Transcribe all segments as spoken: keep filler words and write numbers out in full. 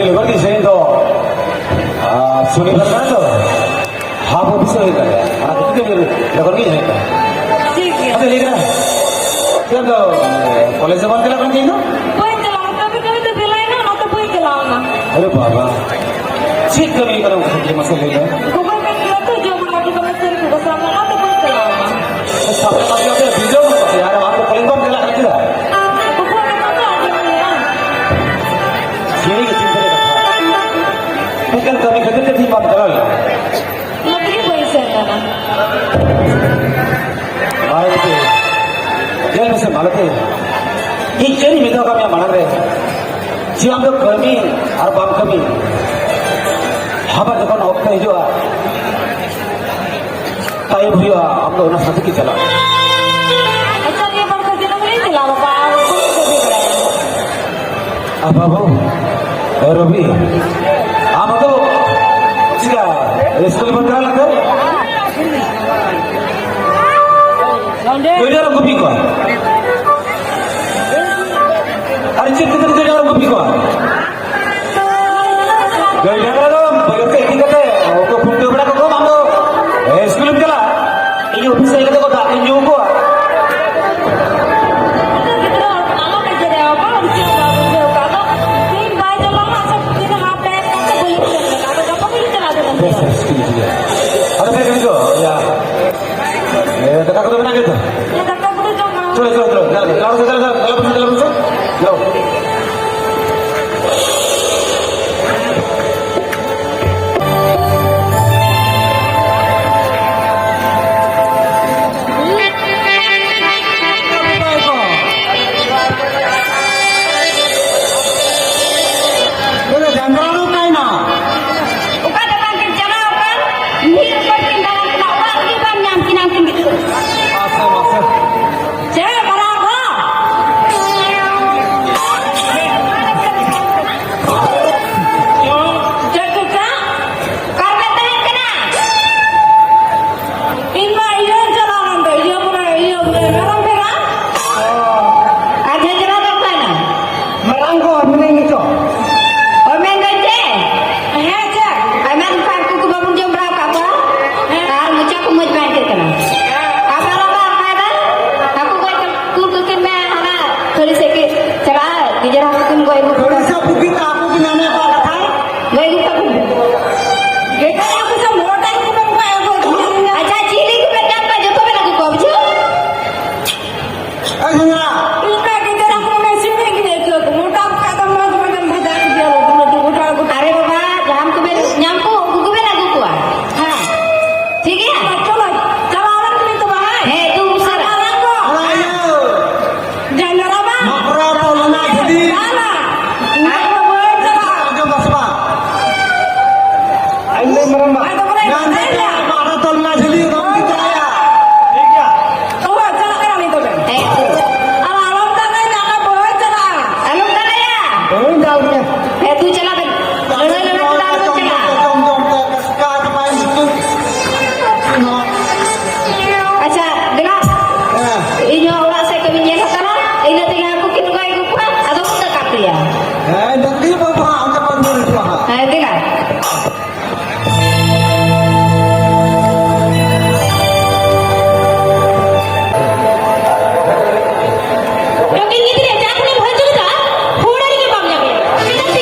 Labour ᱜᱮ ᱥᱮᱨᱮᱧ ᱫᱚ, ᱟᱨ, ᱥᱚᱱᱤᱵᱟᱨ ᱠᱟᱱᱟ ᱛᱚ, ᱦᱟᱯ ᱚᱯᱷᱤᱥ ᱨᱮ ᱦᱩᱭᱩᱜ ᱠᱟᱱᱟ᱾ ᱚᱱᱟ ᱠᱷᱟᱹᱛᱤᱨ ᱛᱮ ᱞᱮᱵᱟᱨ ᱜᱮ ᱦᱮᱡ ᱠᱟᱱᱟ᱾ ᱴᱷᱤᱠ ᱜᱮᱭᱟ᱾ ᱟᱪᱪᱷᱟ, ᱞᱟᱹᱭ ᱠᱟᱱᱟ᱾ ᱪᱮᱫ ᱫᱚ, ᱠᱚᱞᱮᱡᱽ ᱫᱚ ᱵᱟᱢ ᱪᱟᱞᱟᱜ ᱠᱟᱱᱟ ᱛᱮᱦᱮᱧ ᱫᱚ? ᱵᱟᱹᱧ ᱪᱟᱞᱟᱜᱼᱟ, ᱠᱟᱹᱢᱤ ᱠᱟᱹᱢᱤ ᱛᱮ ᱵᱮᱞᱟᱭᱮᱱᱟ, ᱚᱱᱟᱛᱮ ᱵᱟᱹᱧ ᱪᱟᱞᱟᱣᱱᱟ᱾ ᱟᱨᱮ ᱵᱟᱵᱟ, ᱪᱮᱫ ᱠᱟᱹᱢᱤ ᱠᱟᱱᱟ ᱚᱱᱠᱟ ᱠᱷᱟᱹᱴᱤ ᱢᱟᱥᱮ ᱞᱟᱹᱭ ᱢᱮ? ᱜᱚᱜᱚᱭ ᱢᱮᱱ ᱠᱮᱫᱟ ᱛᱚ, ᱡᱚᱢ ᱟᱹᱜᱩ ᱠᱟᱜ ᱢᱮ, ᱥᱟᱹᱨᱤ ᱠᱚ ᱥᱟᱢᱱᱟ, ᱚᱱᱟᱛᱮ ᱵᱟᱹᱧ ᱪᱟᱞᱟᱣᱱᱟ᱾ ᱥᱟᱯᱲᱟᱣ ᱠᱟᱛᱮ ᱵᱤᱡᱚᱭ ᱠᱚ ᱠᱟᱛᱮ, ᱟᱨ ᱟᱢ ᱫᱚ ᱠᱚᱞᱮᱡᱽ ᱵᱟᱢ ᱪᱟᱞᱟᱜ ᱠᱟᱱᱟ ᱪᱮᱫᱟᱜ? ᱜᱚᱜᱚ ᱢᱮᱱ ᱠᱟᱛᱮ ᱟᱸᱡᱚᱢ ᱦᱩᱭᱩᱜᱼᱟ᱾ ᱪᱮᱫ ᱜᱮ ᱪᱤᱱᱛᱟᱹ ᱨᱮᱭᱟᱜ ᱠᱟᱛᱷᱟ᱾ ᱢᱤᱫᱴᱟᱝ ᱠᱟᱹᱢᱤ ᱠᱷᱟᱹᱛᱤᱨ ᱛᱮ ᱛᱮᱦᱮᱧ ᱵᱟᱢ ᱪᱟᱞᱟᱣ ᱞᱮᱱᱟ᱾ ᱚᱱᱟ ᱛᱮᱜᱮ ᱵᱟᱹᱧ ᱥᱮᱱ ᱞᱮᱱᱟ᱾ ᱢᱟᱞᱚᱛᱤ, ᱧᱮᱞ ᱢᱮᱥᱮ ᱢᱟᱞᱚᱛᱤ, ᱤᱧ ᱪᱮᱫ ᱤᱧ ᱢᱮᱛᱟ ᱠᱟᱜ ᱢᱮᱭᱟ ᱢᱟᱲᱟᱝ ᱨᱮ, ᱡᱮ ᱟᱢ ᱫᱚ ᱠᱟᱹᱢᱤ ᱟᱨ ᱵᱟᱢ ᱠᱟᱹᱢᱤ, ᱟᱵᱟᱨ ᱡᱚᱠᱷᱚᱱ ᱚᱠᱛᱚ ᱦᱤᱡᱩᱜᱼᱟ, ᱛᱟᱭᱚᱢ ᱦᱩᱭᱩᱜᱼᱟ, ᱟᱢ ᱫᱚ ᱚᱱᱟ ᱥᱟᱶᱛᱮ ᱜᱮ ᱪᱟᱞᱟᱜ ᱢᱮ᱾ ᱟᱪᱪᱷᱟ, ᱱᱤᱭᱟᱹ ᱵᱟᱨ ᱫᱚ ᱫᱤᱱᱟᱹᱢ ᱦᱤᱞᱳᱜ ᱤᱧ ᱪᱟᱞᱟᱣ ᱵᱟᱵᱟ, ᱟᱨ ᱵᱟᱹᱧ ᱠᱟᱹᱢᱤ ᱵᱟᱲᱟᱭᱟ᱾ ᱟᱨ ᱵᱟᱹᱵᱩ, ᱮ ᱨᱚᱵᱤ, ᱟᱢ ᱫᱚ ᱪᱤᱠᱟ ᱥᱠᱩᱞ ᱵᱟᱢ ᱪᱟᱞᱟᱣ ᱞᱮᱱ ᱛᱮ? ᱱᱚᱰᱮ᱾ ᱱᱚᱰᱮ ᱟᱨᱚ ᱜᱩᱯᱤ ᱠᱚᱣᱟ᱾ ᱟᱨ ᱪᱮᱫ ᱠᱷᱟᱹᱛᱤᱨ ᱛᱮ ᱟᱨᱚ ᱜᱩᱯᱤ ᱠᱚᱣᱟ? ᱜᱟᱹᱭ ᱰᱟᱝᱨᱟ ᱫᱚ ᱵᱟᱹᱭᱦᱟᱹᱲ ᱛᱮ ᱤᱫᱤ ᱠᱟᱛᱮ ᱩᱱᱠᱩ ᱠᱷᱩᱱᱴᱟᱹᱣ ᱵᱟᱲᱟ ᱠᱟᱠᱚ ᱟᱢ ᱫᱚ ᱥᱠᱩᱞᱮᱢ ᱪᱟᱞᱟᱜᱼᱟ᱾ ᱤᱧ ᱚᱯᱷᱤᱥ ᱦᱮᱡ ᱠᱟᱛᱮ ᱠᱚ ᱫᱟᱜ ᱠᱚᱧ ᱧᱩ ᱟᱠᱚᱣᱟ᱾ ᱜᱤᱫᱽᱨᱟᱹ ᱟᱞᱚᱢ ᱮᱜᱮᱨᱮᱭᱟ ᱵᱟᱵᱟ, ᱩᱱᱤ ᱪᱮᱫ ᱦᱚᱸ ᱵᱟᱭ ᱵᱩᱡᱷᱟᱹᱣ ᱠᱟᱜ ᱫᱚ᱾ ᱛᱮᱦᱮᱧ ᱵᱟᱭ ᱪᱟᱞᱟᱣ ᱞᱮᱱᱟ, ᱟᱪᱪᱷᱟ, ᱛᱮᱦᱮᱧ ᱦᱟᱯ ᱰᱟᱭᱮᱴ ᱠᱟᱛᱮ ᱵᱟᱹᱧ ᱩᱴᱷᱟᱹᱣ ᱞᱮᱱᱟ᱾ ᱟᱫᱚ ᱜᱟᱯᱟ ᱵᱟᱹᱧ ᱪᱟᱞᱟᱣ ᱫᱟᱲᱮᱭᱟᱜᱼᱟ᱾ ᱵᱮᱥ, ᱵᱮᱥ, ᱴᱷᱤᱠ ᱜᱮᱭᱟ, ᱴᱷᱤᱠ ᱜᱮᱭᱟ᱾ ᱟᱫᱚ ᱯᱮ ᱠᱟᱹᱢᱤ ᱠᱚ, ᱤᱭᱟᱹ, ᱮ, ᱫᱟᱠᱟ ᱠᱚᱫᱚ ᱢᱮᱱᱟᱜ ᱜᱮᱭᱟ ᱛᱚ? ᱦᱮᱸ, ᱫᱟᱠᱟ ᱠᱚᱫᱚ ᱡᱚᱢ ᱵᱟᱲᱟ ᱪᱚᱞᱚ, ᱪᱚᱞᱚ, ᱪᱚᱞᱚ, ᱪᱚᱞᱚ, ᱪᱚᱞᱚ, ᱪᱚᱞᱚ, ᱪᱚᱞᱚ, ᱪᱚᱞᱚ, ᱪᱚᱞᱚ, ᱪᱚᱞᱚ᱾ ᱟᱹᱜᱩ ᱠᱚᱣᱟ᱾ ᱩᱲᱤᱥᱥᱟ ᱯᱩᱠᱷᱨᱤ ᱛᱮ ᱦᱟᱹᱠᱩ ᱠᱚ ᱧᱟᱢᱮᱫ ᱠᱚᱣᱟ ᱠᱟᱛᱷᱟ᱾ ᱵᱟᱹᱭ ᱟᱹᱜᱩ ᱠᱟᱠᱚ᱾ ᱜᱮᱰᱮ ᱦᱟᱹᱠᱩ ᱥᱮ ᱢᱚᱴᱟ ᱦᱟᱹᱠᱩ ᱠᱚ ᱟᱹᱜᱩ ᱠᱚᱣᱟ᱾ ᱟᱪᱪᱷᱟ, ᱪᱤᱞᱤ ᱠᱚ ᱢᱮᱛᱟ ᱠᱚᱣᱟ, ᱡᱚᱛᱚ ᱵᱮᱱ ᱟᱹᱜᱩ ᱠᱚᱣᱟ, ᱵᱩᱡᱷᱟᱹᱣ? ᱮ ᱥᱮᱸᱫᱽᱨᱟ᱾ ᱚᱱᱠᱟ ᱜᱮᱰᱮ ᱦᱟᱹᱠᱩ ᱚᱱᱟ ᱥᱤᱵᱤᱞ ᱜᱮ ᱟᱹᱭᱠᱟᱹᱣ ᱠᱚ᱾ ᱢᱚᱴᱟ ᱠᱚ ᱠᱷᱟᱡ ᱫᱚ ᱢᱚᱡᱽ ᱢᱚᱡᱽ ᱮᱢ ᱵᱷᱟᱡᱟ ᱠᱮᱫᱮᱭᱟ, ᱞᱟᱹᱴᱩ ᱞᱟᱹᱴᱩ ᱜᱚᱴᱟ ᱜᱚᱴᱟ᱾ ᱟᱨᱮ ᱵᱟᱵᱟ, ᱡᱟᱦᱟᱱ ᱠᱚᱵᱮᱱ ᱧᱟᱢ ᱠᱚ, ᱩᱱᱠᱩ ᱠᱚᱵᱮᱱ ᱟᱹᱜᱩ ᱠᱚᱣᱟ᱾ ᱦᱮᱸ, ᱴᱷᱤᱠ ᱜᱮᱭᱟ? ᱪᱚᱞᱚ, ᱪᱟᱞᱟᱣ ᱞᱮᱱ ᱠᱷᱟᱱ ᱛᱚ ᱵᱟᱝ? ᱦᱮᱸ, ᱛᱩ ᱩᱥᱟᱹᱨᱟ᱾ ᱪᱟᱞᱟᱣ ᱞᱮᱱ ᱠᱚ᱾ ᱟᱨ ᱤᱭᱟᱹ, ᱡᱟᱸᱜᱟ ᱨᱟᱵᱟ᱾ ᱢᱚᱠᱨᱟ ᱛᱚᱞ ᱚᱱᱟ ᱡᱷᱟᱹᱞᱤ᱾ ᱪᱟᱞᱟᱜ᱾ ᱤᱧ ᱫᱚ ᱵᱟᱹᱧ ᱪᱟᱞᱟᱜᱼᱟ᱾ ᱟᱸᱡᱚᱢ ᱫᱟᱥᱮ ᱵᱟᱝ? ᱟᱡ ᱞᱟᱹᱭ ᱢᱟᱨᱟᱝ ᱵᱟ᱾ ᱟᱡ ᱫᱚ ᱵᱚᱞᱮ ᱧᱟᱢ ᱵᱟᱭ ᱠᱟᱛᱮ ᱞᱟᱹᱭᱟ᱾ ᱢᱚᱠᱨᱟ ᱛᱚᱞ ᱚᱱᱟ ᱡᱷᱟᱹᱞᱤ ᱫᱚ ᱵᱟᱹᱧ ᱪᱟᱞᱟᱜᱼᱟ᱾ ᱴᱷᱤᱠ ᱜᱮᱭᱟ᱾ ᱚ, ᱪᱟᱞᱟᱜ ᱠᱟᱱᱟ ᱱᱤᱛᱚᱜ ᱜᱮ᱾ ᱦᱮᱸ᱾ ᱟᱨ ᱟᱞᱚᱢ ᱫᱟᱜᱟᱭ, ᱫᱟᱜᱟ ᱵᱟᱹᱧ ᱪᱟᱞᱟᱜᱼᱟ᱾ ᱟᱞᱚᱢ ᱫᱟᱜᱟᱭᱟ᱾ ᱵᱟᱹᱧ ᱫᱟᱜ ᱜᱮᱭᱟ᱾ ᱦᱮᱸ, ᱛᱩ ᱪᱟᱞᱟᱜ ᱵᱮᱱ᱾ ᱞᱟᱹᱲᱦᱟᱹᱭ ᱞᱟᱹᱲᱦᱟᱹᱭ ᱛᱮ ᱫᱟᱜ ᱵᱮᱱ ᱪᱟᱞᱟᱜᱼᱟ᱾ ᱡᱚᱢ ᱡᱚᱢ ᱛᱮ ᱠᱟᱴᱠᱟ ᱪᱟᱵᱟᱭᱮᱱ ᱫᱚ᱾ ᱟᱪᱪᱷᱟ, ᱫᱮᱞᱟ᱾ ᱦᱮᱸ᱾ ᱤᱧ ᱦᱚᱸ ᱚᱲᱟᱜ ᱥᱮᱫ ᱠᱟᱹᱢᱤᱧ ᱧᱮᱞ ᱦᱟᱛᱟᱲᱟ᱾ ᱤᱱᱟᱹ ᱛᱮᱜᱮ ᱦᱟᱹᱠᱩ ᱠᱤᱱ ᱜᱚᱡ ᱟᱹᱜᱩ ᱠᱚᱣᱟ, ᱟᱫᱚ ᱵᱚᱱ ᱫᱟᱠᱟ ᱩᱛᱩᱭᱟ᱾ ᱦᱮᱸ, ᱰᱟᱹᱝᱨᱤ ᱵᱟᱵᱟ, ᱟᱢ ᱫᱚ ᱵᱟᱢ ᱧᱮᱞ ᱦᱚᱪᱚᱣᱟᱜᱼᱟ᱾ ᱦᱮᱸ, ᱫᱮᱞᱟ᱾ ᱴᱚᱠᱤᱱ ᱜᱤᱫᱽᱨᱟᱹ, ᱡᱟ ᱠᱷᱚᱱᱮᱢ ᱦᱤᱡᱩᱜ ᱠᱟᱱ, ᱦᱩᱲᱟᱹᱨ ᱜᱮ ᱵᱟᱢ ᱧᱟᱢᱮᱭᱟ᱾ ᱪᱮᱫᱟᱜ ᱥᱮ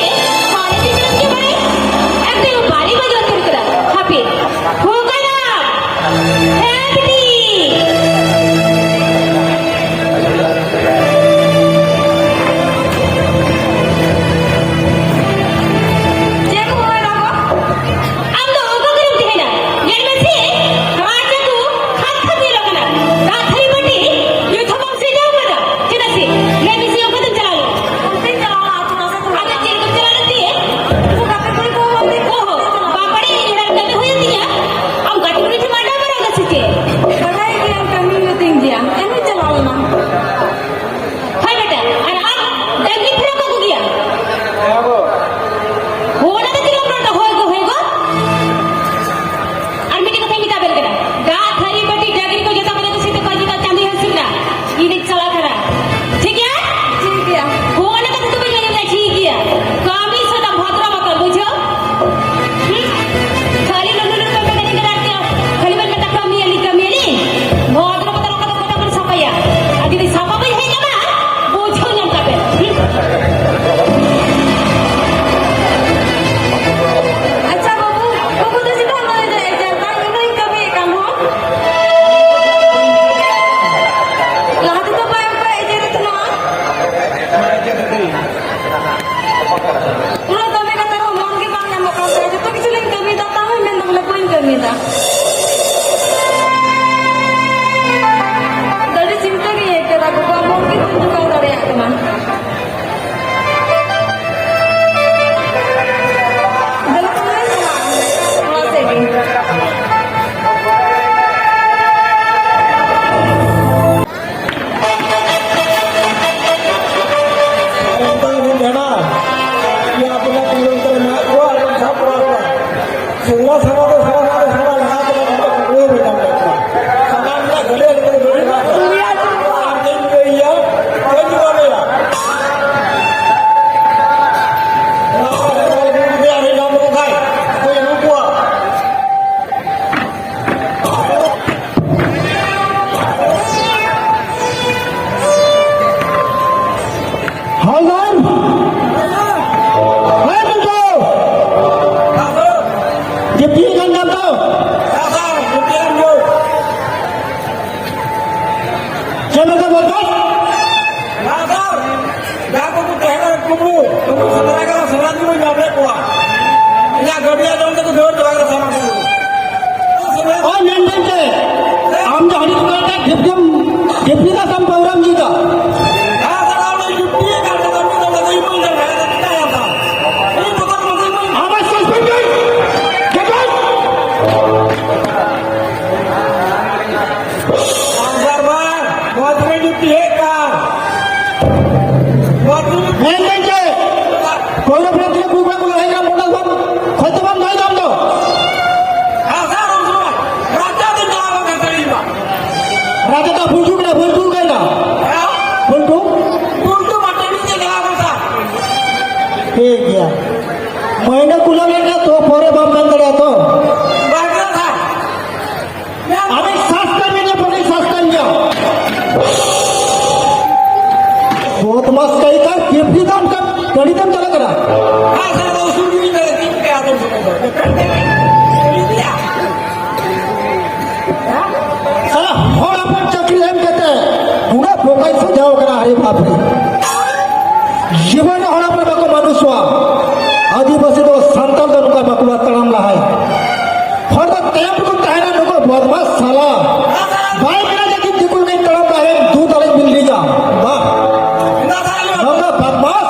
ᱯᱟᱹᱣᱨᱟᱹ ᱯᱷᱮᱨᱮ ᱛᱤᱱᱟᱹᱜ ᱠᱩᱲᱤ ᱠᱚᱲᱟ ᱠᱚ ᱞᱟᱹᱲᱦᱟᱹᱭ ᱠᱟᱱᱟ, ᱢᱚᱰᱮᱞ ᱵᱟᱢ ᱠᱷᱚᱡ ᱫᱚ ᱵᱟᱢ ᱫᱚᱦᱚᱭ ᱫᱟ ᱟᱢ ᱫᱚ᱾ ᱦᱮᱸ ᱥᱟᱨ, ᱩᱱ ᱥᱚᱢᱚᱭ ᱨᱟᱡᱟ ᱫᱚ ᱪᱟᱞᱟᱣ ᱠᱟᱱ ᱛᱟᱹᱞᱤᱧ ᱵᱟ᱾ ᱨᱟᱡᱟ ᱫᱚ ᱵᱷᱩᱞ ᱴᱷᱩᱠ ᱨᱮ ᱵᱷᱩᱞ ᱴᱷᱩᱠ ᱨᱮ ᱱᱟ᱾ ᱦᱮᱸ? ᱵᱷᱩᱞ ᱴᱷᱩᱠ? ᱵᱷᱩᱞ ᱴᱷᱩᱠ ᱢᱟᱴᱟᱱᱤ ᱪᱮ ᱪᱟᱞᱟᱣ ᱠᱟᱱ ᱥᱟᱨ᱾ ᱴᱷᱤᱠ ᱜᱮᱭᱟ᱾ ᱢᱟᱹᱦᱱᱟᱹ ᱠᱩᱞᱟᱹᱣ ᱞᱮᱱᱠᱷᱟᱱ ᱛᱚ ᱯᱚᱨᱮ ᱵᱟᱢ ᱢᱮᱱ ᱫᱟᱲᱮᱭᱟᱜᱼᱟ ᱛᱚ᱾ ᱵᱟᱝ ᱠᱟᱱᱟ ᱥᱟᱨ᱾ ᱟᱵᱮᱱ ᱥᱟᱥᱛᱟ ᱢᱮᱱᱟ ᱯᱚᱨᱮ ᱥᱟᱥᱛᱟ ᱧᱟ᱾ ᱵᱚᱫᱢᱟᱥ ᱠᱟᱹᱭ ᱠᱟ ᱠᱮᱯᱷᱤ ᱫᱟᱢ ᱠᱟ ᱜᱟᱹᱰᱤ ᱛᱮᱢ ᱪᱟᱞᱟᱜ ᱠᱟᱱᱟ᱾ ᱦᱮᱸ ᱥᱟᱨ, ᱫᱚ ᱩᱥᱩᱞ ᱜᱮ ᱢᱮᱱᱟᱜᱼᱟ, ᱪᱮᱫ ᱪᱤᱠᱟᱹᱭᱟ ᱟᱫᱚ ᱥᱚᱢᱚᱭ ᱫᱚ? ᱥᱟᱞᱟ ᱦᱚᱲ ᱦᱚᱯᱚᱱ ᱪᱟᱹᱠᱨᱤ ᱮᱢ ᱠᱟᱛᱮ ᱱᱩᱱᱟᱹᱜ ᱵᱚᱠᱟᱭ ᱥᱟᱡᱟᱣ ᱠᱟᱱᱟ, ᱟᱨᱮ ᱵᱟᱯ ᱨᱮ᱾ ᱡᱤᱵᱚᱱ ᱦᱚᱲ ᱦᱚᱯᱚᱱ ᱵᱟᱠᱚ ᱢᱟᱱᱩᱥᱚᱜᱼᱟ᱾ ᱟᱹᱫᱤᱵᱟᱹᱥᱤ ᱫᱚ ᱥᱟᱱᱛᱟᱲ ᱫᱚ ᱱᱚᱝᱠᱟ ᱵᱟᱠᱚ ᱛᱟᱲᱟᱢ ᱞᱟᱦᱟᱭᱟ᱾ ᱦᱚᱲ ᱫᱚ ᱛᱟᱭᱚᱢ ᱨᱮᱠᱚ ᱛᱟᱦᱮᱱᱟ, ᱱᱩᱠᱩ ᱵᱚᱫᱢᱟᱥ ᱥᱟᱞᱟ᱾ ᱵᱟᱭ ᱢᱮᱱᱟ ᱡᱮ ᱤᱧ ᱫᱤᱠᱩ ᱞᱮᱠᱟᱧ ᱛᱟᱲᱟᱢ ᱫᱟᱲᱮᱭᱟᱜᱼᱟ, ᱫᱩ ᱛᱟᱞᱟᱧ building ᱟ᱾ ᱵᱟᱦ᱾ ᱱᱚᱝᱠᱟ ᱵᱚᱫᱢᱟᱥ᱾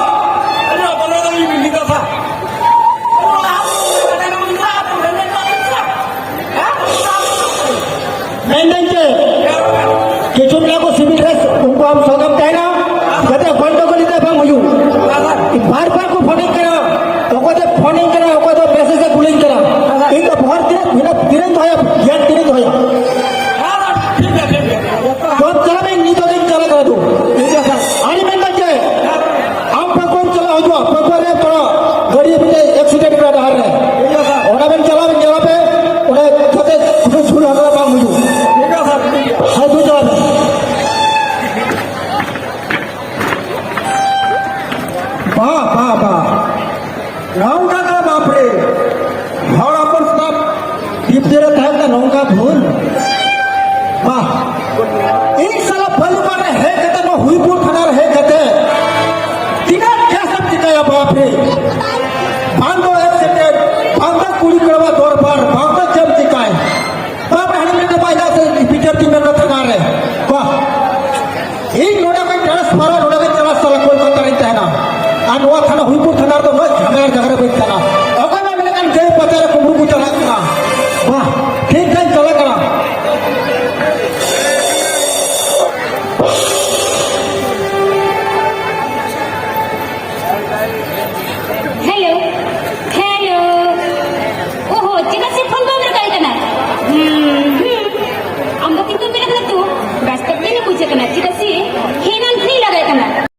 ᱢᱮᱱᱫᱟᱹᱧ ᱪᱮᱫ, ᱠᱤᱪᱷᱩ ᱢᱮᱱᱟᱜ ᱠᱚ civil dress, ᱩᱱᱠᱩ ᱟᱢ ᱥᱚᱸᱜᱮᱢ ᱛᱟᱦᱮᱱᱟ, ᱡᱟᱛᱮ ᱜᱚᱱᱰᱚᱜᱳᱞ ᱡᱟᱛᱮ ᱵᱟᱝ ᱦᱩᱭᱩᱜ᱾ ᱵᱟᱨ ᱵᱟᱨ ᱠᱚ ᱯᱷᱳᱱᱤᱧ ᱠᱟᱱᱟ, ᱚᱠᱚᱭ ᱫᱚ ᱯᱷᱳᱱᱤᱧ ᱠᱟᱱᱟ, ᱚᱠᱚᱭ ᱫᱚ message ᱮ ᱠᱩᱞᱤᱧ ᱠᱟᱱᱟ᱾ ᱤᱧ ᱫᱚ ᱵᱚᱦᱚᱨ ᱛᱤᱱᱟᱹᱜ ᱢᱮᱱᱟᱜ, ᱛᱤᱱᱟᱹᱜ ᱫᱚᱦᱚᱭᱟ, ᱜᱮᱭᱟᱱ ᱛᱤᱱᱟᱹᱜ ᱫᱚᱦᱚᱭᱟ᱾ ᱴᱷᱤᱠ ᱜᱮᱭᱟ, ᱴᱷᱤᱠ ᱜᱮᱭᱟ᱾ ᱡᱚᱛᱚ ᱡᱚᱵ ᱪᱟᱞᱟᱜ ᱢᱮ, ᱱᱤᱛ ᱫᱚ ᱪᱟᱞᱟᱜ ᱠᱟᱱᱟ ᱛᱚ᱾ ᱴᱷᱤᱠ ᱜᱮᱭᱟ, ᱥᱟᱨ᱾ ᱟᱨ ᱢᱮᱱᱫᱟ ᱪᱮᱫ? ᱟᱢ ᱯᱟᱹᱠᱩᱲ ᱪᱟᱞᱟᱣ ᱦᱤᱡᱩᱜᱼᱟ, ᱯᱟᱹᱠᱩᱲ ᱨᱮ ᱛᱷᱚᱲᱟ ᱜᱟᱹᱰᱤ ᱢᱤᱫᱴᱮᱡ accident ᱠᱟᱱᱟ ᱰᱟᱦᱟᱨ ᱨᱮ᱾ ᱚᱸᱰᱮ ᱵᱮᱱ ᱪᱟᱞᱟᱣ ᱵᱮᱱ ᱧᱮᱞᱟ ᱯᱮ, ᱚᱸᱰᱮ ᱡᱟᱛᱮ ᱠᱳᱱᱳ ᱵᱷᱩᱞ ᱦᱟᱸᱜ ᱵᱟᱝ ᱦᱩᱭᱩᱜ᱾ ᱦᱮᱸ, ᱫᱩ ᱪᱟᱞᱟᱣ ᱵᱮᱱ᱾ ᱵᱟ, ᱵᱟ, ᱵᱟ᱾ ᱱᱚᱝᱠᱟ ᱫᱚ ᱵᱟᱯᱨᱮ᱾ ᱦᱚᱲ ᱦᱚᱯᱚᱱ ᱥᱟᱵ ᱵᱤᱯᱫᱮ ᱨᱮ ᱛᱟᱦᱮᱸ ᱠᱟᱱᱟ ᱱᱚᱝᱠᱟ ᱵᱷᱩᱞ᱾ ᱵᱟ᱾ ᱤᱧ ᱥᱟᱞᱟ ᱯᱷᱟᱞᱩᱠᱟ ᱨᱮ ᱦᱮᱡ ᱠᱟᱛᱮ, ᱱᱚᱣᱟ ᱦᱩᱭᱯᱩᱨ ᱛᱷᱟᱱᱟ ᱨᱮ ᱦᱮᱡ ᱠᱟᱛᱮ ᱛᱤᱱᱟᱹᱜ case ᱮᱢ ᱪᱤᱠᱟᱹᱭᱟ ᱵᱟᱯᱨᱮ? ᱵᱟᱝ ᱫᱚ accident, ᱵᱟᱝ ᱫᱚ ᱠᱩᱲᱤ ᱠᱚᱲᱟ ᱫᱚᱨᱵᱟᱨ, ᱵᱟᱝ ᱫᱚ ᱪᱮᱫ ᱮᱢ ᱪᱤᱠᱟᱹᱭ? ᱵᱟᱯᱨᱮ ᱦᱟᱱᱮ ᱢᱤᱫᱴᱮᱱ ᱵᱟᱭ ᱫᱟᱜ ᱥᱮ ᱵᱤᱪᱟᱹᱨ ᱛᱤᱧ ᱢᱮᱱ ᱠᱟᱛᱷᱟ ᱨᱮ᱾ ᱵᱟ᱾ ᱤᱧ ᱱᱚᱰᱮ ᱠᱷᱚᱱ transfer ᱟ, ᱱᱚᱰᱮ ᱠᱷᱚᱱ ᱪᱟᱞᱟᱜ ᱥᱟᱞᱟ ᱠᱳᱞᱠᱟᱛᱟ ᱨᱤᱧ ᱛᱟᱦᱮᱱᱟ᱾ ᱟᱨ ᱱᱚᱣᱟ ᱛᱷᱟᱱᱟ, ᱦᱩᱭᱯᱩᱨ ᱛᱷᱟᱱᱟ ᱨᱮᱫᱚ ᱩᱱᱟᱹᱜ ᱡᱷᱟᱢᱮᱞᱟ ᱡᱟᱭᱜᱟ ᱨᱮ ᱵᱟᱹᱧ